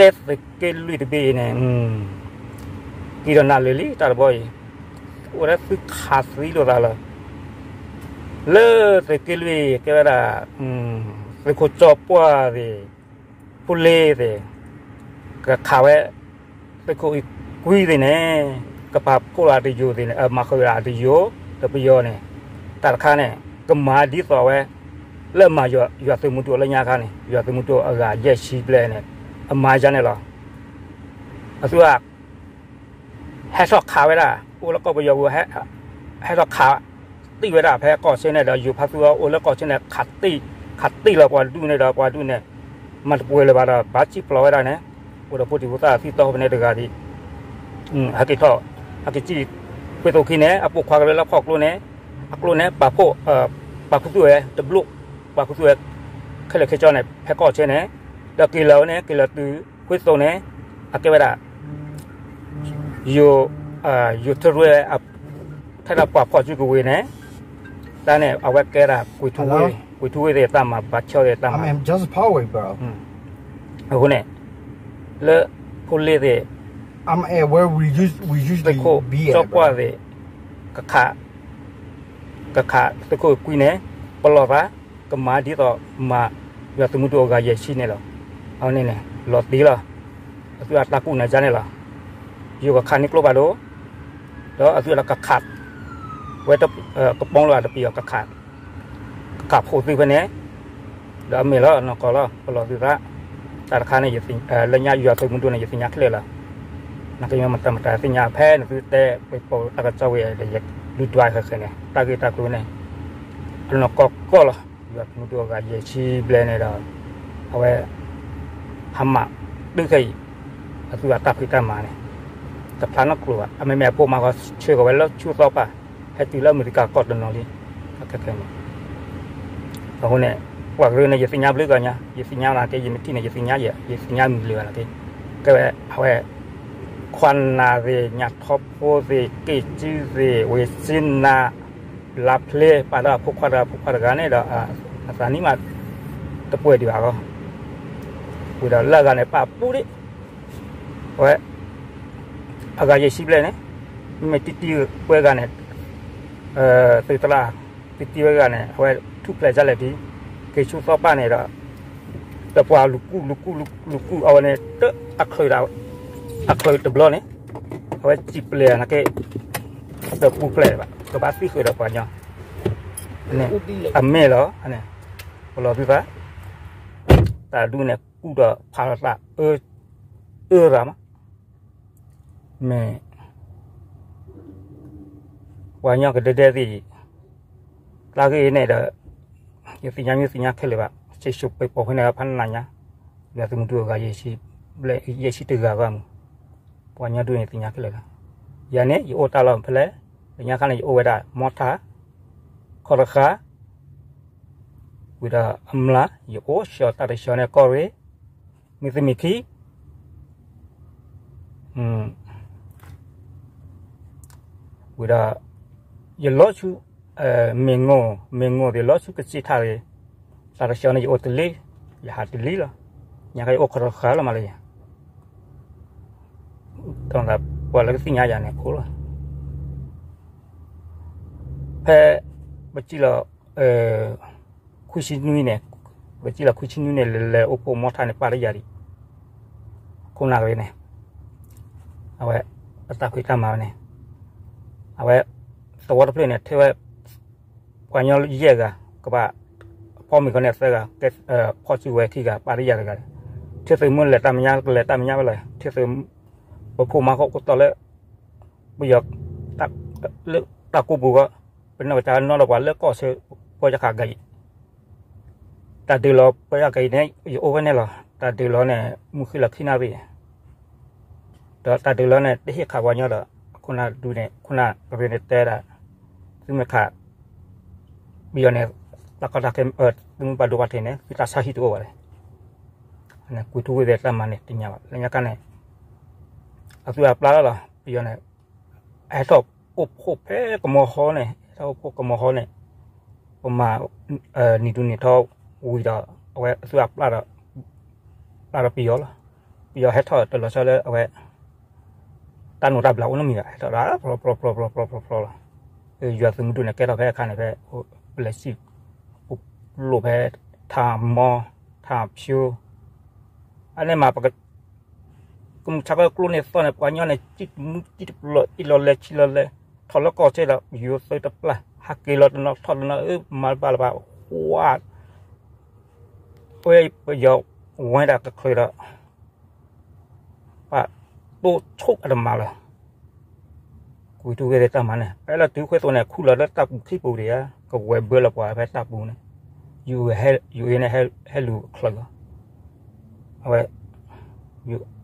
ကဲသုးက့လွံၢ်တဘ့ၣ်အံၤန့ၣ် ကံၢ်ဒီးနၢ်လၢာ်လံတၢ်တဘီအံၤ, အိၣ်ဒၣ်သုခးသံလိာ်သးလီၤ. လၢသုးက့လွံၢ်ကဲဝဲဒၣ် သုးခိၣ်ကၠီပှၢ်သ့ၣ်, ဖိလ့သ့ၣ်, ကခးဝဲ သုးခိၣ်အံၤကွံသ့ၣ်န့ၣ် ကပာ်ဖှိၣ်လီၤအတယိာ်သ့ၣ်န့ၣ် အမၤဃုာ်ဝဲဒၣ်အတယိာ် တပယီၤန့ၣ်, တၢ်တခါန့ၣ် ကမၤဒ်သိးဝဲ လၢအမၤယွၤသုးမုၢ်ဒိၣ်လၢညါခါန့ၣ် ယွၤသုးမုၢ်ဒိၣ်အဂၤယဲၢ်ဆံဘျဲၣ်န့ၣ် အမၤယါန့ၣ်လီၤ. အသု ဟဲထီၣ်ခးဝဲဒၣ် အိၣ်လၢကီၢ်ပယီၤပူၤ ဟဲထီၣ်ခးတံၢ်ဝဲဒၣ်ဖဲကီၢ်ဆၢန့ၣ်ဒီး ယိၤဖါသူအိၣ်လၢကီၢ်ဆၢန့ၣ် ခးတံၢ်လီၤပှၤဒူၣ်န့ၣ်ဒီး ပှၤဒူၣ်န့ၣ် မၤတပှဲၤလၢၤဘၣ်ဒီး ဘၣ်စံၣ်ဖျိးဝဲဒၣ်န့ၣ်, အိၣ်ဒီးဖိတံၤဖိသၣ်သံတီၢ်ဖဲန့ၣ်တဂၤဒံး, ဟဲက့ၤထီၣ် ဟဲက့ၤစံၣ် ခွ့သိခံန့ၣ် အပိာ်ခွါကရၢလၢဖီၣ်ကျိန့ၣ်, အကျိန့ၣ် ပာ်ဖှိၣ် ပာ်ခူသူၣ်ဝဲတဘျိၣ်, ပာ်ခူသူၣ်ဝဲ ခဲလၢာ်ခဲဆ့န့ၣ် ဖဲကီၢ်ဆၢန့ၣ်, ဒီးက့ၤလီၤဝဲန့ၣ် က့ၤလီၤတုၤခွ့သိန့ၣ် အကဲဝဲဒၣ် ယိၤ ယိၤထၢရဲ ထဲဒၣ်ပှၤဖီၣ်စုကဝ့ၤန့ၣ်, တၢ်န့ၣ် အဝဲကဲဒၣ် ကွံာ်ထူဝ့သ့ၣ်တၢ်မၤ ဘၣ်ဆီသ့ၣ်တၢ်မၤ, အဃိန့ၣ် လၢဖိလ့သ့ၣ် သုးခိၣ်ကၠီပှၢ်သ့ၣ် ကခး ကခးသုးခိၣ်ကွံန့ၣ် ပလီၢ်သး ကမၤဒ်သိးမၤ ယွၤသုးမုၢ်ဒိၣ်အဂၤယဲၢ်ဆံန့ၣ်လီၤ. အဝဲန့ၣ်န့ၣ် လီၤတံၢ်လီၤ. အသုအတၢ်ကူၣ်နၤကါန့ၣ်လီၤ. ယိၤကခးန့ၢ်ကျိဘၣ်ဒိၣ်, ဒီးအသုအလီၤကခး ဝဲ ကပီၤလီၤတပံၤအီၤ ကခး ကခးဖိးသုဖဲန့ၣ်, ဒီးအမ့ၢ်လီၤနီၢ်ကီၢ်လီၤ ပလီၢ်သုသး, တၢ်တခါန့ၣ် လၢညါယွၤသုးမုၢ်ဒိၣ်န့ၣ် ယသ့ၣ်ညါခဲလၢာ်လီၤ. နာ်က့မ့ၢ်မတၤမတၤသ့ၣ်ညါဖဲန့ၣ် သုတဲပှဲၤပိာ်တၢ်ကစီၣ်ဝဲဒီး ယလူၤဒွးဃဲၤဃဲၤန့ၣ် တၢ်ဂ့ၢ်တၢ်ကျိၤန့ၣ် အနီၢ်ကီၢ်ကီၢ်လီၤ. ယွၤသုးမုၢ်ဒိၣ်အဂၤယဲၢ်ဆံဘျဲၣ်န့ၣ်ဒီး အဝဲ ဟးမၢ်တုၤခဲအံၤ အသုအတၢ်ဖံးတၢ်မၤန့ၣ် တဖျါနီတကျိၤဘၣ်. အမ့မ့ၢ်အဖိမါဃီဆှၢဃီၤဝဲလၢဆူသီပၢ် ဟဲတုၤလၢအမဲရကၤကီၢ်တနီၤလံ. ခဲခဲန့ၣ် အဃိန့ၣ် ပှၤကရၢန့ၣ် ယသ့ၣ်ညါဘျုးဂၤညါ, ယသ့ၣ်ညါနာ်က့ ယမ့ၢ်ထံၣ်န့ၣ် ယသ့ၣ်ညါယဲ, ယသ့ၣ်ညါမုၢ်လၢၤဂၤနာ်က့ ကဲဝဲ အဝဲ ခွါနၢ်သ့ၣ် ညၣ်ထီဖိသ့ၣ် က့ၣ်စုသ့ၣ် ဝ့ၢ်စ့နၤ လါဖျ့ ပာ်ဒီးအဖိခွါတဂၤ ဖိခွါတဂၤန့ၣ်ဒီး အသးနံၣ်မး တပှဲၤဒံးဘၣ်လီၤ. ဝံၤဒီးလၢအဂၤန့ၣ် ပာ်ပူၤဒံး အဝဲ အဂၤယဲၢ်ဆံဘျဲၣ်န့ၣ် မ့ၢ်တံတံဝဲဂၤန့ၣ် သုးသရၣ် တံတံဝဲဂၤန့ၣ် အဝဲထူၣ်ဖျဲးဒ်လဲၣ်ဒ် က့ၤဆူသီပၢ်န့ၣ်ဒီး ဒီးပှၤလူၤကူၣ် လူၤကူၣ် လူၤကူၣ် အဝဲန့ၣ် တ အချုး အချုးတဘျီန့ၣ် အဝဲစံၣ်ပျဲၢ်နာ်က့ ဒီးပူၤဖျဲးဘၣ် ကဘၣ်သံဃုာ်ဒီးပှၤညီန့ၣ် အမ့ၢ်လီၤ. ပလီၢ်သုသး တၢ်ဒူန့ၣ် ကူၣ်ဒီးဖးလီၤသး အၢရၤမး မ့ၢ် ပှၤကညီကဒဲဒဲသ့ၣ် တၢ်ဂ့ၢ်န့ၣ်ဒီး ယသ့ၣ်ညါမ့ၢ်သ့ၣ်ညါခဲလၢာ်ဘၣ် စံၣ်စိၤပှဲၤပိာ်ဖဲန့ၣ် ဖးနးညါ ယွၤသုးမုၢ်ဒိၣ်အဂၤယဲၢ်ဆံ ဘျဲၣ်ယဲၢ်ဆံတဂၤဘၣ်မူ ပှၤကညီဒူန့ၣ်သ့ၣ်ညါခဲလၢာ်လီၤ. ယၤန့ၣ် ယအိၣ်တၢ်လီၢ်ဖဲလဲၣ် လၢညါခါန့ၣ် ယအိၣ်ဝဲဒၣ် မီထါ ခီတဃာ် ဝံၤဒီးအမျး ယအိၣ်ဆှီတၢ်တဆှီန့ၣ် ကီၢ်ရ့ၣ် မ့ၢ်သ့မ့ၢ်ခံ ဝံၤဒီး ယလီၤဆူ မ့ၢ်ငိၢ် မ့ၢ်ငိၢ်သ့ၣ် လီၤဆူကစ့ထၣ်သ့ၣ် တၢ်တဆှီန့ၣ် ယအိၣ်တလံ ယဟးတလံလီၤ. ညါခါယအိၣ်ခီတဃာ်လီၤမးလၢယၤ ပှၤလၢကသ့ၣ်ညါယၤန့ၣ်အဃိလီၤ. ဖဲ ပစံၣ်လီၤ ခွံဆံနွံန့ၣ် ပစံၣ်လီၤခွံဆံနွံန့ၣ် လဲၤလဲၤအိၣ်ဖှိၣ်မီထါန့ၣ် ပာ်တယၤဒံး ခိၣ်နၢ်ဂ့ၤန့ၣ် အဝဲ အတၢ်ဖံးတၢ်မၤဝဲန့ၣ် အဝဲ သဝီတဖျၢၣ်န့ၣ် ထဲဝဲ ပှၤကညီယဲၢ်ဂၤ ကဘၣ် ဖီမ့ၤဃီန့ၣ်သၢဂၤ ကဲ ဖီၣ်စုကဝဲၤခံဂၤ ပာ်တယၤတဂၤ ထံသုးမုၢ်လဲၤတၢ်မဲာ်ညါ ကလဲၤတၢ်မဲာ်ညါဝဲလီၤ. ထံသုး ပဖိမါဃီအိၣ်တီၢ်လၢ ပယီၤ လၢတၢ်ကိးပူၤဃီ ပနီၢ်ကစၢ်နီၢ်ဒီးပှၤလၢကီၢ်ဆၢ ပှၤယခးဂၤအံၤ တၢ်ဒုးလီၤပှၤယခးဂၤအံၤန့ၣ် ယအိၣ်ဝဲန့ၣ်လီၤ. တၢ်ဒုးလီၤန့ၣ် မုၢ်ဃ့လီၤခံနၣ်ရံၣ် ဒီးတၢ်ဒုးလီၤန့ၣ် တဟ့ၣ်ခးပှၤကညီဒီး ခိၣ်နၢ်ဒူန့ၣ် ခိၣ်နၢ်ရ့န့ၣ်တဲဒၣ် သုမ့ၢ်ခး ပယီၤန့ၣ် တၢ်ကီတၢ်ခဲ သုမ့ၢ်ဘၣ်ဒိဘၣ်ထံးန့ၣ် သုတၢ်ဆါဟံၣ်တအိၣ်ဘၣ်လဲၣ်. ကွံာ်ထူဝ့သ့ၣ်တၢ်မၤန့ၣ်တညါဘၣ် လၢညါခါန့ၣ် အသုအပျၢ်လီၤလီၤ ပယီၤန့ၣ် ဟဲထီၣ်အိၣ်ဖှိၣ်ဖဲကမီၤဟီန့ၣ် ဟဲထီၣ်အိၣ်ဖှိၣ်ကမီၤဟီန့ၣ် ပမၤ နံၤဒူနံၤထီဝံၤဒီး အဝဲအသုအပျၢ်ဒီး ပျၢ်ဒီးပယီၤလီၤ. ပယီၤဟဲထီၣ်တလီၤဆီလၢအဝဲ တၢ်နိးတၢ်ဘျးအိၣ်နီတမံၤဘၣ်, ဟဲထီၣ်ဒီး ဖျီဖျီဖျီဖျီဖျီဖျီလီၤ. ယွၤသုးမုၢ်ဒိၣ်န့ၣ် ကဲထီၣ်ဖဲအခါန့ၣ် ဖဲ ပလဲၤစံၣ် ပလိာ်ဖဲ ထၣ်မီ ထၣ်ဖၠိ အန့ၣ်မး ပက ကမုၢ်ဆါခီကျိန့ၣ်သီၣ်န့ၣ် ပှၤညီန့ၣ် စံၣ်တမူစံၣ်တပျီ စံၣ်လီၤလဲၤဆံလီၤလဲၤ ထီၣ်လၢကီၢ်စဲၣ်ဒီး ယိၤသုးတပျၢ် ဟးက့ၤလီၤတနီၤထီၣ်တနီၤ အၢ မၤတဘၣ်လၢၤဘၣ် ဝါ ဝဲပယီၤဝဲဒၣ်ကချုးဒီး ပှၤတိၢ်ဆိၣ်အတမၤလၢၤ ကွံာ်ထူၣ်ဂ့ၤသ့ၣ်တၢ်မၤန့ၣ် ဖဲလၢတုၤဃဲသိးန့ၣ် ခူၣ်လီၤလၢတၢ်ပူၤခံပူၤဒံးဧါ ကဝဲၤဘၢလီၤပှၤဖဲတၢ်ပူၤန့ၣ် ယူၤအ့န့ၣ် ဟဲလူၤအချၢလီၤ အဝဲ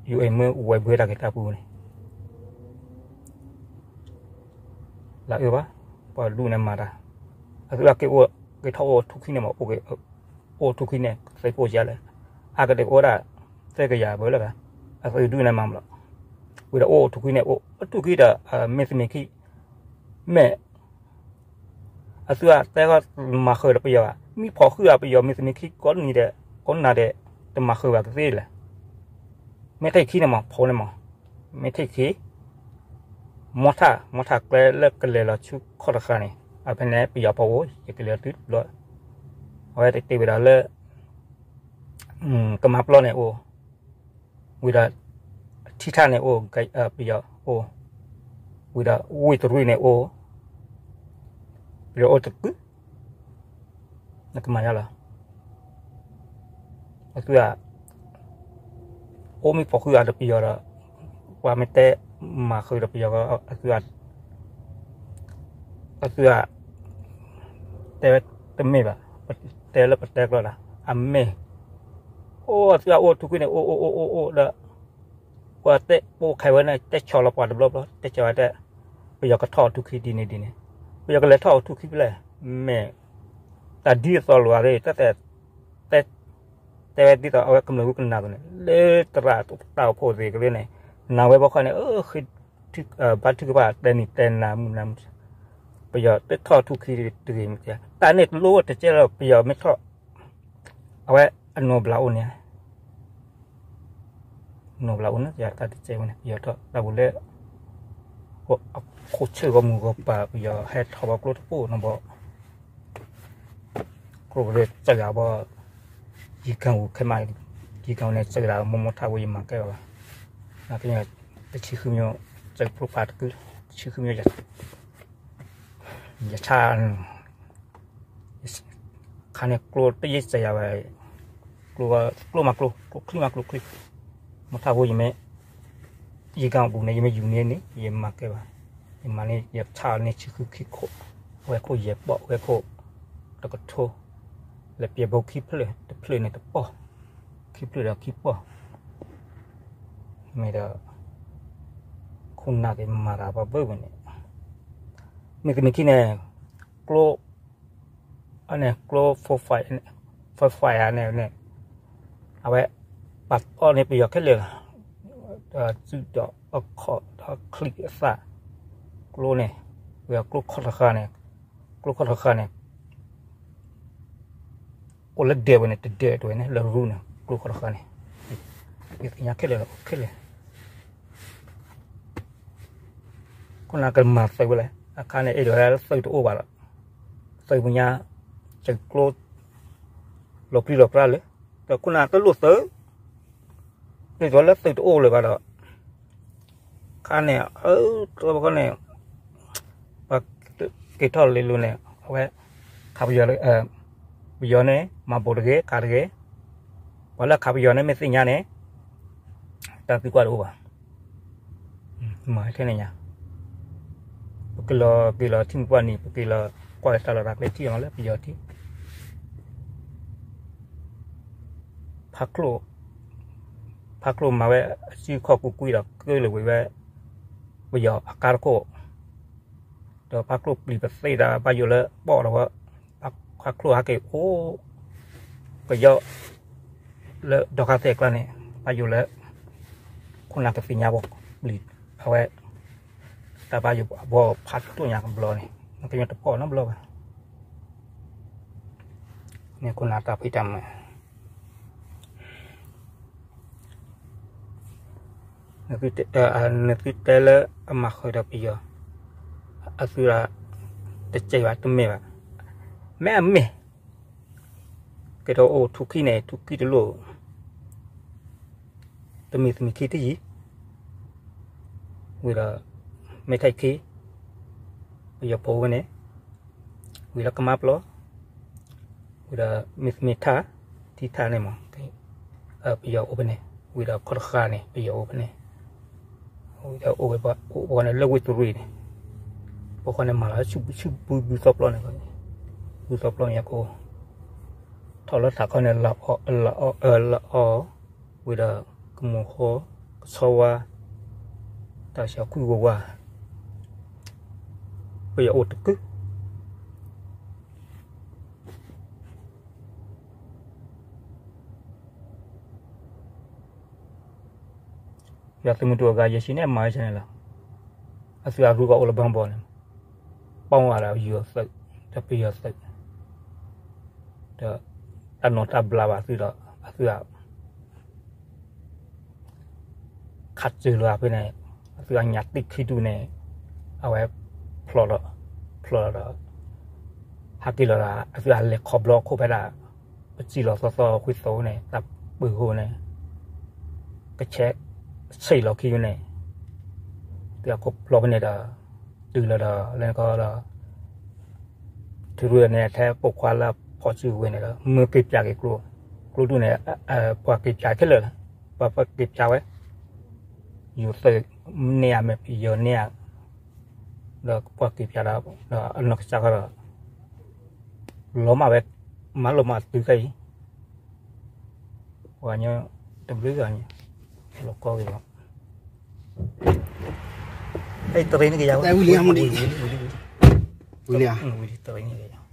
ယူၤအ့မ့ၢ်ဝဲၤဘၢတၢ်က့ၤတၢ်ပူၤန့ၣ် လၢအၢဘၣ် ပှၤဒူၣ်န့ၣ်မၤတၢ် အသုက့ၤအိၣ်က့ၤထီၣ်အိၣ်ထူၣ်ခံန့ၣ်မး အိၣ်ထူၣ်ခံန့ၣ် သုးကိၢ်ယါလဲၣ် အကဒးအိၣ်ဒၣ် သၢကယၤဘၢလၢၤဘၣ် အသုဒူၣ်န့ၣ်မၤမးလီၤ ဝံၤဒီးအိၣ်ထူၣ်ခံန့ၣ် အိၣ်ထူၣ်ခံဒီး မ့ၢ်သမံးခံ မ့ၢ် အသုအတဲမၤဃုာ်ဒီးပယီၤဘၣ် မ့ၢ်ဖီၣ်ဃုာ်အပယီၤမ့ၢ်သမံးခံကိးနံၤဒီး ကိးနၤဒီး တမၤဃုာ်ဘၣ်ကသ့လဲၣ် မ့ၢ်ထံၣ်ခံန့ၣ်မး ဖိန့ၣ်မး မ့ၢ်ထံၣ်ခံ မီထၣ် မီထၣ်ကျဲလၢကလဲၤလီၤဆူခီၣ်တဃာ်န့ၣ် အဖဲန့ၣ် ပယီၤဖိအိၣ် ယကလဲၤတုၤတဘျီ အဝဲတတဲဝဲဒၣ်လၢ ကမၤပျီန့ၣ်အိၣ် ဝံၤဒီး ထံထၣ်န့ၣ်အိၣ် ပယီၤအိၣ် ဝံၤဒီးဝ့ၢ်တရံးန့ၣ်အိၣ် ပယီၤအိၣ်တကု နကမၤယါလီၤ အသု အိၣ်မ့ၢ်ဖီၣ်ဃုာ်အဒီးပယီၤဒီး ပှၤမ့ၢ်တဲမၤဃုာ်ဒီးပယီၤ အသု အသု တဲဝဲတမ့ၢ်ဘၣ် တဲလၢပတဲကျီဒီး အမ့ၢ် အိၣ်အသုအအိၣ်ထူၣ်ကွံာ်န့ၣ် အိၣ်အိၣ်အိၣ်အိၣ်ဒီး ပှၤတဲပိာ်ခဲဝဲန့ၣ် တဲဆီၣ်လီၤပှၤတဘျီဘျီ တဲဆီၣ်ဝဲတဲ ပယီၤကထီၣ်အထူၣ်ခံဒ်န့ၣ်ဒ်န့ၣ် ပယီၤကလဲၤထီၣ်အထူၣ်ခံဖဲလဲၣ် မ့ၢ် တၢ်ဒ်အသိးလိာ်အဂ့ၢ် တၢ်တဲ တဲဝဲဒ်သိးအဝဲကမျၢၢ်ဝံကနၣ်သိးန့ၣ် လၢသရၣ်တၢ်အိၣ်ဖှိၣ်သ့ၣ်ကလၢန့ၣ် နၤဝဲဘီခီန့ၣ် ဘါထုကဖၣ်တဲနံၤတဲနၤမုၢ်နၤ ပယီၤတထီၣ်ထူၣ်ခံတဂ့ၤမ့ၢ် တၢ်န့ၣ်တလိၣ်တကဲလၢပယီၤမ့ၢ်ထီၣ် အဝဲအနီၢ်ဘျးအိၣ်န့ၣ် နီၢ်ဘျးအိၣ်န့ၣ် ယတၢ်တကဲဝဲန့ၣ် ပယီၤထီၣ်တၢ်ပူၤလၢ အခိၣ်ဆၢဂီၢ်မုၢ်ဂီၢ်ပၤ ပယီၤဟဲထီၣ်ဘီကျိတပိၢ်နီၤဘီ ကျိကရၢစၢၤဂၤဘီ ယံၤကၣ်အူခဲမး ယံၤကၣ်အူန့ၣ် စၢၤဒၣ်မိၢ်မိၢ်ထးဝဲယမၤကဲဘၣ်ဘၣ် တဆံဃုမၠိ စၢၤဖျိဖးတကု တဆံဃုမၠိ ယဆါ ခါန့ၣ်ကျိတယ့ၢ်စၢၤယၤဝဲ ကျိမးကျိ ကျိချံမးကျိချံ မိၢ်ထးဝဲယမ့ၢ် ယံၤကၣ်အူန့ၣ် ယမ့ၢ်ယူၤန့ၢ်န့ၣ် ယမၤကဲဘၣ် ယမၤန့ၣ် ယဆါန့ၢ်ဆံဃုခံခိၣ် ဝဲခိၣ်ယဲၢ်ပီၣ် ဝဲခိၣ်တကထိ လဲၤပျဲဘိခံဖျၢၣ် တဖျၢၣ်န့ၣ်တပီၢ် ခံဖျၢၣ်ဒီးခံပီၢ် မ့ၢ်ဒီး ခိၣ်နၢ်က့ၤမၤတၢ်ပှၤဘၢဝဲန့ၣ် မ့ၢ်ကမ့ၢ်ခံန့ၣ် ကျိ အန့ၣ် ကျိ forty-five န့ၣ် အဝဲ ပာ်အီၣ်န့ၢ်ပယီၤခဲလၢာ်လီၤ ဒီးစုဒီးအခီၣ်ဒီးချံအသၣ် ကျိန့ၣ် ဝဲကျိခီၣ်တဃာ်န့ၣ် ကျိခီၣ်တဃာ်န့ၣ် အိၣ်လၢဒဲးဝဲန့ၣ် တဒဲးတဝဲန့ၣ် လၢရူန့ၣ် ကျိခီၣ်တဃာ်န့ၣ် ယသ့ၣ်ညါခဲလၢာ်လီၤ အိၣ်ခဲလၢာ် ခိၣ်နၢ်ကမၤသုးဝဲလဲၣ် အခါန့ၣ် အဲၣ်ဒိးဝဲလၢသုးတအိၣ်ဘၣ်လီၤ သုးပူၤညါ သုးကျိ လီၤပျံၤလီၤပြါလၢ ဒီးခိၣ်နၢ်တလိၣ်သုး အဲၣ်ဒိးလၢသုးတအိၣ်လၢၤဘၣ်ဒီး ခါန့ၣ် အၢ တဘီခီန့ၣ် ပှၤက့ၤထီၣ်လ့လိၤန့ၣ် အဝဲ ခးပယီၤ ပယီၤန့ၣ် မၤဘိးတဂ့ၤ ခးတဂ့ၤ ပှၤလၢခးပယီၤန့ၣ် မ့ၢ်သ့ၣ်ညါန့ၣ် တၢ်သံကွၢ်တအိၣ်ဘၣ် မၤထဲန့ၣ်ညါ ပက့ၤလီၤက့ၤလီၤထံမုၢ်ပှၢ်နံၤ ပက့ၤလီၤကွၢ်လၢတၢ်လီၢ်တၢ်ကျဲထံၣ်မးလၢပယီၤထံ ဖးကျိ ဖးကျိမၤဝဲအစုခီၣ်ကူကွံဒီးကၢလၢာ်ဝံၤဝဲ ပယီၤအကါတခိၣ် ဒီးဖးကျိပျံၤပသ့ဒီးဘၣ်ယိၣ်လၢပီၣ်ဒီးဝဲ ဖးကျိဟဲက့ၤအိၣ် ကယီလၢဒီခါသဲၣ်အကျါန့ၣ် ဘၣ်ယိၣ်လၢ ခိၣ်နၢ်ကသ့ၣ်ညါဘီပျံၤ အဝဲ တၢ်ဘၣ်ယိၣ်အဘီဖးဒိၣ်ညါကဘျီန့ၣ် နကညီတပီၣ်နီတဘျီဘၣ် န့ၣ်ခိၣ်နၢ်တၢ်ဖံးတၢ်မၤ နသုတဲလၢအမၤဃုာ်ဒီးပယီၤ, အသုတကဲဘၣ်တမ့ၢ်ဘၣ်, မ့ၢ်အမ့ၢ်, ကဲထီၣ်အိၣ်ထူခံန့ၣ် ထူခံတလိၣ်, တမံၤတမံၤခံတယံၤ, ဝံၤဒီး မ့ၢ်ထဲခံ, ပယီၤဖိဝဲန့ၣ်, ဝံၤဒီးကမါပျီ, ဝံၤဒီးမ့ၢ်မ့ၢ်ထါ, ထံထါန့ၣ်မး, ပယီၤအိၣ်ဖဲန့ၣ်, ဝံၤဒီးခီတဃာ်န့ၣ် ပယီၤအိၣ်ဖဲန့ၣ်, ဝံၤဒီးအိၣ်ဝဲပှၤန့ၣ်လၢဝ့ၢ်တရံးန့ၣ်, ပဃီန့ၣ်မၤလီၤဆူဘုသီပျီန့ၣ်, ဘုသီပျီန့ၣ်အဃိ, ထီၣ်လၢသးခီန့ၣ် လီၤအီၣ်, ဝံၤဒီးကမိၢ်ဃီ, ကဆီဝါ, တၢ်ဆှီခွံဂီၤဝါ, ပယီၤအိၣ်တကု ယသုးမုၢ်ဒိၣ်အဂၤ ယဲၢ်ဆံန့ၣ် မၤဝဲန့ၣ်လီၤ. အသုးအရူၢ်ကအိၣ်လၢဘီဘီန့ၣ်, ပီၣ်ဝဲဒီးယိၤသုး, ဒီးပယီၤသုး, ဒီးတၢ်နီၢ်တၢ်ဘျါဘၣ်သုးဒီး အသုး ခးစၢၤလီၤဖဲန့ၣ်, အသုးအညၣ်တံၢ်ခံဒူၣ်န့ၣ်, အဝဲဖျိးဒီး, ဖျိးဒီး, ဟဲက့ၤလီၤဒီး အသုးအလဲၤခီဘျီခိၣ်ဖဲဒၣ်, ပစံၣ်လီၤသီသီဃံသီန့ၣ် တၢ်ပၢၤဃိန့ၣ်, ကဆဲးဆံးလီၤခံန့ၣ်, သုးအခိၣ်ဖျိးဖဲန့ၣ်ဒီး, တုၤလီၤဒီး လၢကီဒီး ထံရူၢ်န့ၣ် ထဲပိာ်ခွါလၢဖီၣ်စုဝဲန့ၣ်ဒီး မၢက့ၤပၠးက့ၤကျိ, ကျိဒူၣ်န့ၣ်, ပှၤက့ၤပၠးခဲလၢာ်, ပှၤက့ၤပၠးဝဲ, ယိၤသုးန့ၢ်ဧါ မ့ၢ်ပယီၤန့ၢ်ဧါ, ဒီးပှၤက့ၤပၠးဒီး ဒီးအနီၢ်ကစၢ်ဃီဒီး, လီၤမၢ်ဝဲ, မၤလီၤမၢ်တုၤခဲအံၤ, ပှၤညီ, တဘျုးဂၤန့ၣ်, လီၤကီက့ၤလီၤ. တရံးန့ၣ်ကယၤ, ဝံၤလံ, ဝံၤလံ, ဝံၤလံ, တရံးန့ၣ်ကယၤ.